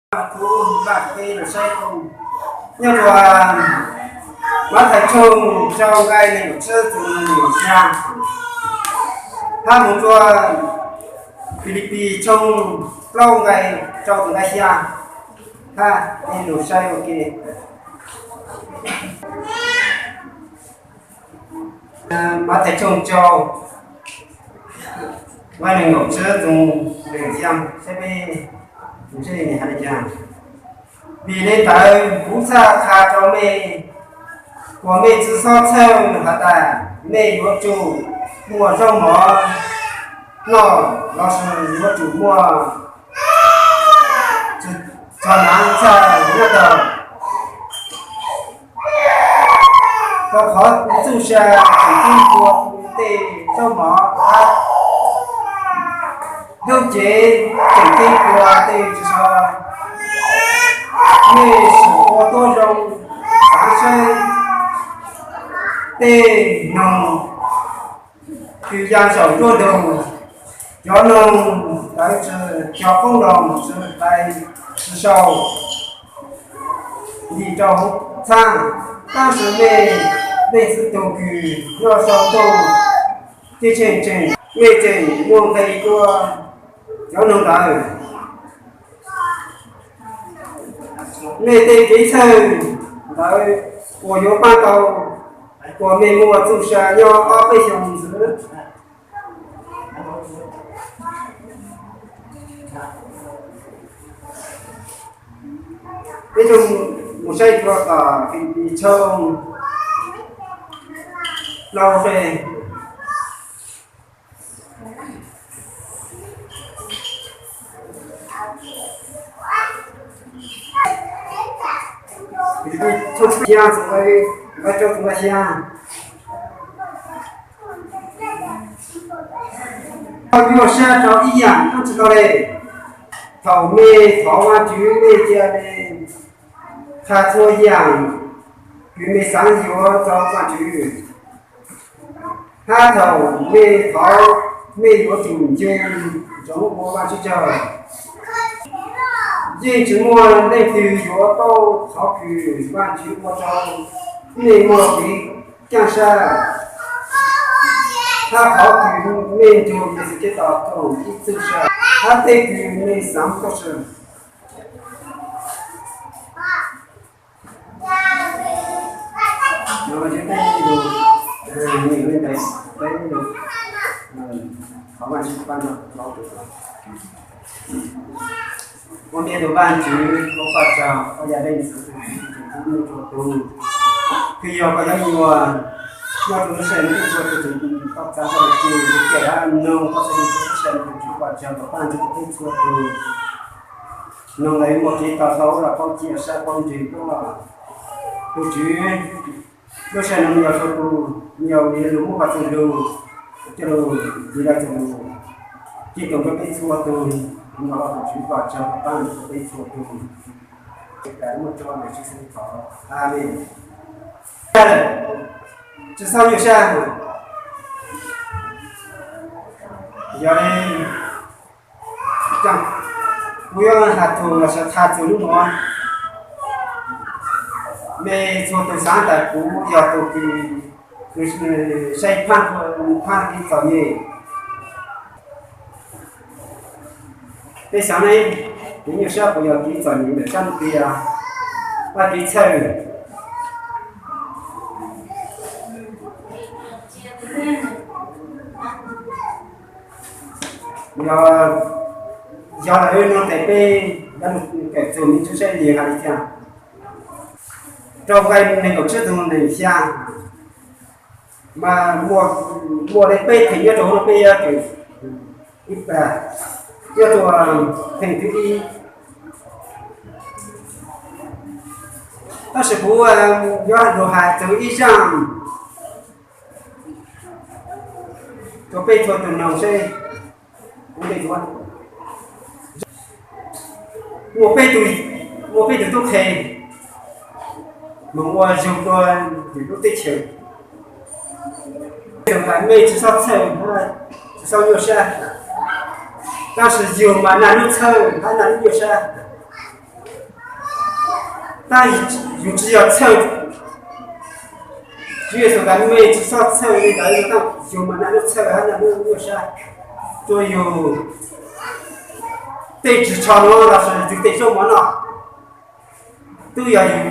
Kuv npaj peb los saib nyob rau Mathais tshooj rau nqai nees nkaum tsib txog nees nkaum xya, hab mus rau Filipis tshooj plaub nqai rau txog nqai xya, hab peb los saib ua ke. Mathais tshooj rau nqai nees nkaum tsib txog nees nkaum xya, saib peb tus ntseeg hais li cas. Vim li ntawd kuv txhaj qha rau mej, uas mej tsi xob txhawj has tas mej yuav tsum muaj zaub mov noj lossis yuav tsum muaj txog hnav txhaj nyob tau. Rau qhov txuj sa tseem ceeb dua tej zaub mov hab dub cev tseem ceeb dua tej tsi so. Mej sim ua tib zoo xaav saib tej noog kws ya zaum nruab ntug, cov noog ntawd tsi cov qoob loo tsi hlais tsi sau lim rau hauv txhab, tab sis mej leej txiv tug kws nyob saum ntuj ceeb tsheej tseem, mej tseem muaj nqe dua cov noog ntawd. Mej tej kev txhawj ntawd puas yuav paab tau, uas mej muaj txuj sa nyob ob peb xyoos ntxiv? Peb mus saib dlua tom Filipis tshooj plaub, Filipis tshooj xya, nqai rau txog nqai xya. Koj yuav sab rau ib yaam dlaab tsi tau le? Thaum mej thov Vaajtswv, mej cia le qha txhua yaam kws mej xaav yuav rau Vaajtswv. Hab thaum mej thov, mej yuav tsum ncoo ntsoov ua Vaajtswv tsaug. Yeej tsi muaj leej twg yuav paub qhov kws Vaajtswv ua rau mej muaj kev kaaj sab, hab qhov kws mej nrug Yexus Khetos koom ib txuj sa, hab tej kws mej xaav tuaj sa. Ua ntej tus Vaajtswv, ua koj tsaug koj yog leej txiv tug kws tseem txib tug tug, kws yog koj cov me nyuam nyob rua lub sij hawm no, txhua tug tseem tau txav koj lub txim, koj cov noog koj txhua tug lub sij hawm no, tus Tswv koj tsaug koj paab nrug peb txhua tug noog lawv muaj kev to taub los paub cia sab paub ntsws tuaj. Tus Tswv, lub sij hawm no yog txhua tug, yog lug muab koj txuj lug coj lug, yog lug txuj lug, cia tau rau peb txhua tug, no tus Tswv koj tsaug koj paab nrug peb txhua tug. Muaj tso ntawm Tswv Yexus thov, Amees. Tsi xob nyuaj sab, yog le, kuv yuav has txug los sis qha txug lub nuav, mej txhua tug xaav tas kuv yog tug kws saib phaab, phaab kev txom nyem. Peb xaav ne, kev nyuaj sab puas yog kev txom nyem ntawm sab ntuj tiag, puas kev txhawj? Yog, yog lawm no tes peb yuav kawm txug me ntsis saib Yexus hais li cas rau nqai nees nkaum tsib txug nees nkaum xya. Mas muaj, muaj le peb theem nyob rau no peb yuav kawm, ib, nyob rau theem thib ib. Tab sis kuv yuav lug hais txug ib zaaj rau peb txhua tug noog seb, kuv le yuav, muaj peb tug, muaj peb tug tub qhe moog ua zug dlua ntawm lub teb chaws. Tug has mej tsi xob txhawj, tsi xob nyuaj sab, tab sis yug mas naj lub txhawj hab naj lub nyuaj sab. Tab yus tsis yog txhawj, Tswv Yexus tas mej tsis txhob txhawj li ntawd, yog tab yus mas naj lub txhawj hab naj lub nyuaj sab, tsuas yus tej ris tsho nuav los sis yus tej zaub mov noj. Tub yog yus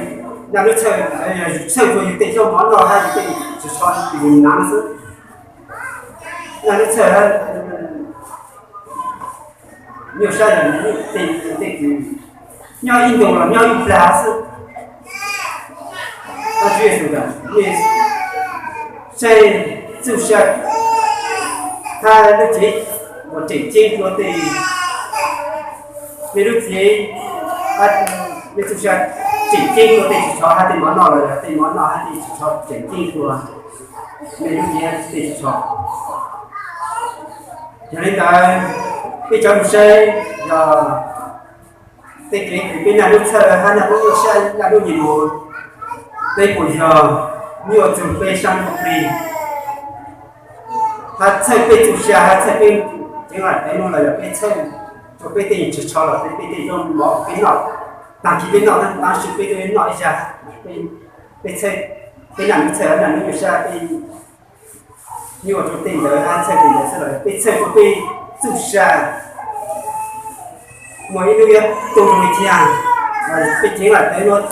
naj lub txhawj, yog yus txhawj tsuas yus tej zaub mov noj hab yus tej ris tsho, yus hnav xwb. Naj lub txhawj hab nyuaj sab yog tej, tej kws nyob ib ntus los nyob ib plag xwb. Tab Tswv Yexus tas mej saib txuj sa hab lub cev uas tseem ceeb dua tej, mej lub cev, mej txuj sa tseem ceeb dua tej ris tsho hab tej mov noj los yog tej mov noj hab tej ris tsho tseem ceeb dua mej lub cev hab tej ris tsho. Yog li ntawd, peb cov lug saib yog tej kev kws peb naj lub txhawj hab naj lub nyuaj sab, naj lub nyuaj nuav, peb puas yog nyuaj txug peb sab ntsuj plig, hab txhawj peb txuj sa hab txhawj peb ceev lawm tawv nuav los yog peb txhawj rua peb tej ris tsho los peb tej zaub mov peb noj, taag kis peb noj taab sis peb noj ib zag, peb txhawj, peb naj lub txhawj hab naj lub nyuaj sab peb nyuaj rua tej ntawd hab txhawj tej ntawd xwb los peb txhawj rua peb txuj sa muaj ib hnub yuav tu zoo li cas, peb ceev lawm tawv nuav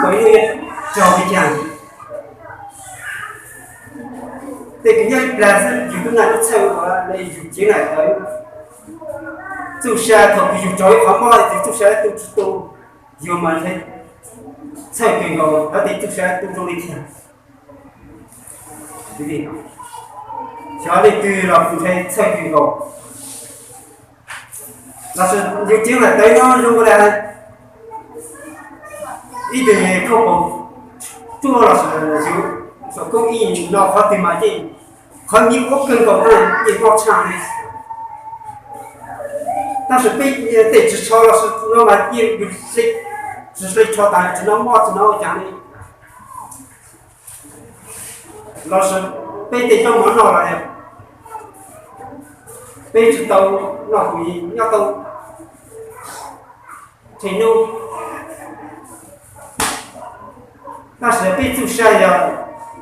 muaj ib hnub yuav raug li cas. Tej kws nyob ib plag xwb yus tub naj lub txhawj ua le yus ceev lawm tawv, txuj sa thaum kws yus raug ib qhov mob yus txuj sa tu tsis tu, yus mas txhawj kawg nkaus hab tej txuj sa tu zoo li cas. Xyov leej twg los kuv ntshai txhawj kawg nkaus. Los sis yus ceev lawm tawv nuav zoo ua le ib tug khauj paus ruaj los sis yus saum koob ib no qhov twg mas yeej, qhov nyiv ua kawg nkaus na yeej mob tshaj li. Tab sis peb tej ris tsho los sis no mas yeej tsis hle tsho tas tsis nov mob tsis nov ua cas li. Los sis peb tej zaub mov noj los peb tsis tau noj kuv nyob tau tsheej nub. Tab sis peb txuj sa yog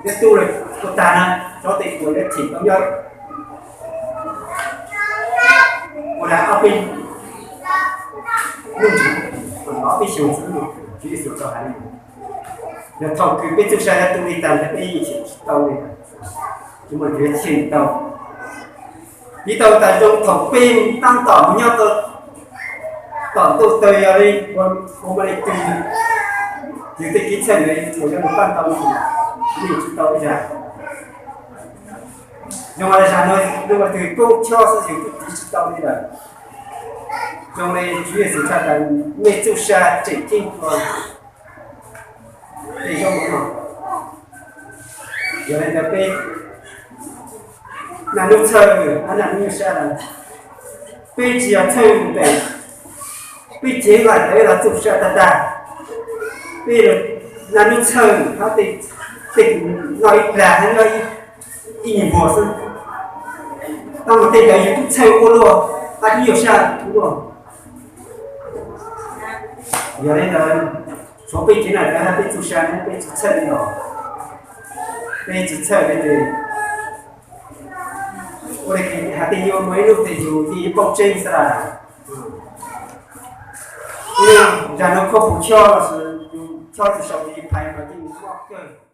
yuav tu lawm ua tag na, cov tej uas yuav cheem tau nyob ua le ob peb lub ntsws, ob peb xyoos xwb, Tswv Yexus tau hais li. Yog thaum kws peb txuj sa yuav tu li tag nrho peb yeej cheem tsis tau li, tsis muaj leej twg yuav cheem tau. Piv tau tas zoo thaum peb taab tom mus nyob tom ntuj tawg yog li ua, ua muaj leej twg yus tej kev txhawj ntawd uas yuav mus pab tau yus, yeej tsis tau ib zag. Zoo le zag no, zoo le twg koob chob xwb yus kuj tiv tsis tau li lawm. Zoo le Tswv Yexus tshaj tas mej txuj sa tseem ceeb dua tej zaub mov noj. Yog le ntawd peb naj lub txhawj hab naj lub nyuaj sab lawm, peb tsis yog txhawj tes, peb ceev lawm tawv los txuj sa tag tag, peb naj lub txhawj hab tej, tej kws noj ib plag hab noj ib nyuag muag xwb. Tab mas tej ntawd yus tub txhawj ua luaj, hab tub nyuaj sab ua luaj. Yog le ntawd, tshuav peb ceev lawm tawv hab peb txuj sa ne peb tsis txhawj li los, peb tsis txhawj le tes, ua le has tej nyuag muaj ib lub tes yus yeej paub tseeb xwb lawm. Zag nuav khuab pum chob los sis yus chob tsis sau yus phais mas yeej mob kawg.